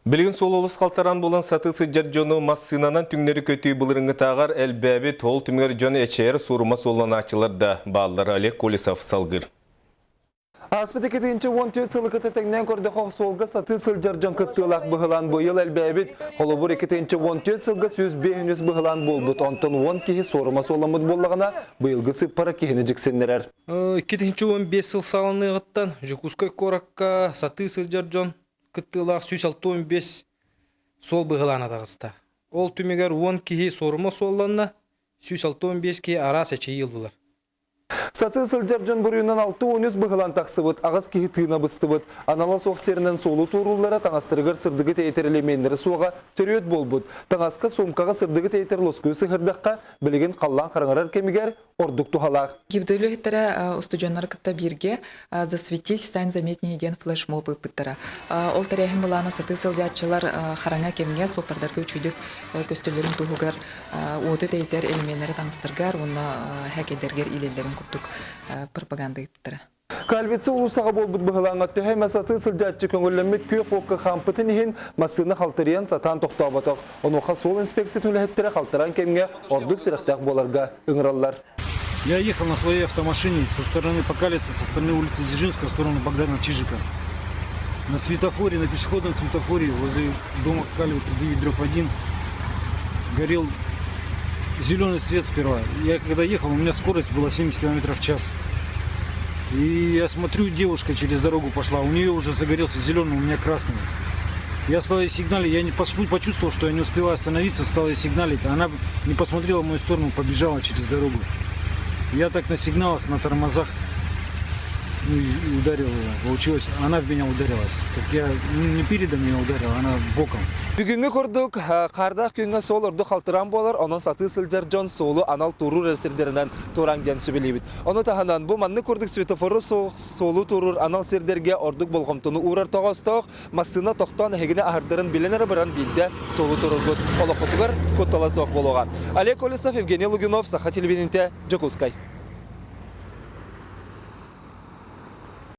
Билигин суол олус халтараан буолан сатыы сылдьар дьону массыынанан түҥнэри көтүү былырыҥҥытааҕар элбээбит, ол түмүгэр дьон эчэйэр суорума суолланааччылар да бааллар. Олег Колесов салгыыр. Ааспыт 2014 сылы кытта тэҥнээн көрдөхө, суолга сатыы сылдьар дьон кыттыылаах быһылаан быйыл элбээбит. Холобур, 2014 сылга 105 быһылаан буолбут, онтон 10 киһи суорума суолламмыт буоллаҕына, быйылгы сыыппара киһини дьиксиннэрэр. 2015 сыл саҕаланыаҕыттан Дьокуускай куоракка сатыы сылдьар дьон кыттыылаах 165 суол быһылаана таҕыста. Ол түмүгэр 10 киһи суорума суолланна, 165 киһи араас эчэйии ыллылар. Сатыы сылдьар дьон буруйунан 63 быһылаан тахсыбыт, аҕыс киһи тыына быстыбыт. Анала суох сиринэн суолу туорууллара таҥастарыгар сырдыгы тэйитэр элеменнэрэ суоҕа төрүөт буолбут. Таҥаска, суумкаҕа сырдыгы тэйитэр лоскуйу сыһырдахха, билигин халлаан хараҥарар кэмигэр ордук туһалаах. ГИБД үлэһиттэрэ устудьуоннары кытта бииргэ «Засветись, стань заметнее» диэн флешмоб ыыппыттара. Ол тэрээһин былаана сатыы сылдьааччылар хараҥа кэмҥэ суоппардарга үчүгдүк көстөллөрүн туһугар уоту тэйитэр элеменнэри таҥастаргар уонна хакердэргэр иилэллэрин курдук пропаганда ыыппыттара. Кальвица уулуссаҕа буолбут быһылааҥҥа төһө эмэ сатыы сылдьааччы көҥүллэммит күөх уокка хаампытын иһин массыына халтарыйан сатаан тохтооботох. Онуоха суол инспекциятын үлэһиттэрэ халтараан кэмҥэ ордук сэрэхтээх буоларга ыҥыраллар. Я ехал на своей автомашине со стороны Покалица, со стороны улицы Дзержинского, в сторону Богдана Чижика. На светофоре, на пешеходном светофоре возле дома Кальвица 9-1 горел зеленый свет сперва. Я когда ехал, у меня скорость была 70 км в час. И я смотрю, девушка через дорогу пошла, у нее уже загорелся зеленый, у меня красный. Я стал ей сигналить, я не почувствовал, что я не успеваю остановиться, стал ей сигналить. Она не посмотрела в мою сторону, побежала через дорогу. Я так на сигналах, на тормозах, ну, и ударил ее. Получилось, она в меня ударилась. Так я не передом меня ударила, она боком. Бүгүҥҥү курдук хаардаах күҥҥэ суол ордук халтыраан буолар, онон сатыы сылдьар дьон суолу анал туоруур сирдэринэн туораан диэн сүбэлиибит. Ону таһынан бу маннык курдук светофору суолу туоруур анал сирдэргэ ордук болҕомтону уурар тоҕоостоох, массыына тохтоон эһигини аһардарын билэн эрэ баран биирдэ суолу туруорбут олоххутугар куттала суох буолуоҕа. Олег Колесов, Евгений Лугинов, Саха телевидениетэ, Дьокуускай.